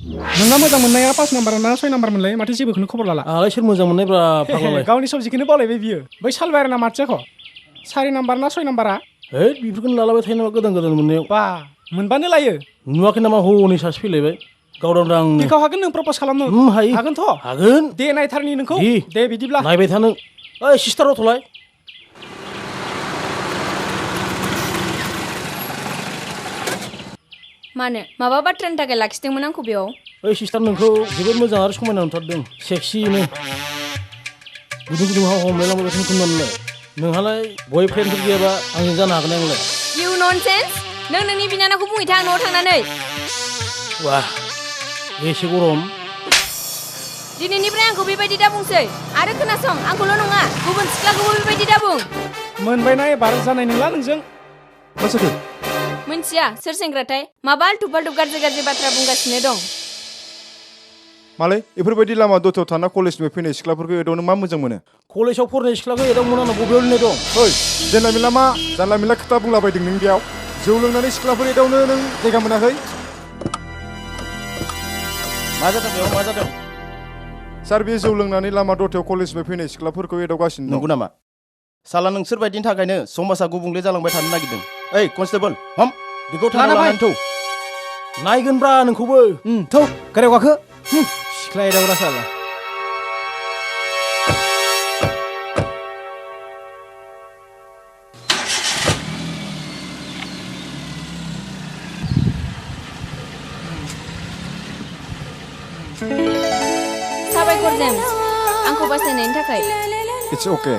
नोंना मोजां मोननाया 5 नाम्बार ना 6 नाम्बार मोनलाय माथो जेबोखौनो खबर लाला आलाय सोर मोजां मोननायब्रा फाग्लालाय गावनि सबजिखौनो बावलायबाय बियो बै सालबायरा ना माथियाख' 4 नाम्बार ना 6 नाम्बारा है बेफोरखौनो लालाबाय थायो नामा गोदान गोदान मोननायाव बा मोनबानो लायो नुवाखै नामा हनै सासे फैलायबाय गावदांदांनो बेखौ हागोन नों प्रप'ज खालामनो हायो हागोनथ' हागोन दे नायथारनि नोंखौ दे बिदिब्ला नायबाय था नों ओइ सिस्टार अथ'लाय मानो माबा बाथ्रानि थाखाय लाखिदोंमोन आंखौ बेयाव ओइ सिस्टार नोंखौ जोबोद मोजां आरो समायना नुथारदों सेक्सिनो गुदुं गुदुं हाव हमलाय लांबाय थादोंमोनलाय नोंहालाय बयफ्रेन्डफोर गैयाबा आंजों जानो हागोन आंलाय इउ ननसेन्स नों नोंनि बिनानावखौ बुंहैथा आं न'आव थांनानै वाह एसे गरम दिनैनिफ्राय आंखौ बेबायदि दा बुंसै आरो खोनासं आंखौल' नङा गुबुन सिख्लाखौबो बेबायदि दा बुं मोनबायना एबार जानाय नंला नोंजों मा जाखो मोनथिया सोर सेंग्राथाय माबा आलथु फालथु गाज्रि गाज्रि बाथ्रा बुंगासिनो दं मालाय बेफोरबायदि लामा दथायाव थाना कलेजनिफ्राय फैनाय सिख्लाफोरखौ एदावनो मा मोजां मोनो कलेजाव फरायनाय सिख्लाखौ एदावमोन आंनाव बबेयाव लिरनाय दं ओइ जानला मेनला मा जानला मेनला खोथा बुंलाबायदों नों बेयाव जौ लोंनानै सिख्लाफोर एदावनो नों जायगा मोनाखै मा जादों बेयाव मा जादों सार बे जौ लोंनानै लामा दथायाव कलेजनिफ्राय फैनाय सिख्लाफोरखौ एदावगासिनो दं नंगौ नामा साला नोंसोर बायदिनि थाखायनो समाजा गुबुंले जालांबाय थानो नागिरदों ओइ कनस्टेबल हम बेखौ थाना लानानै थौ नायगोनब्रा नोंखौबो थौ गारियाव गाखो सिख्ला एदावग्रा साला साबायखर जेम्स आंखौ बासायनायनि थाखाय इट्स अके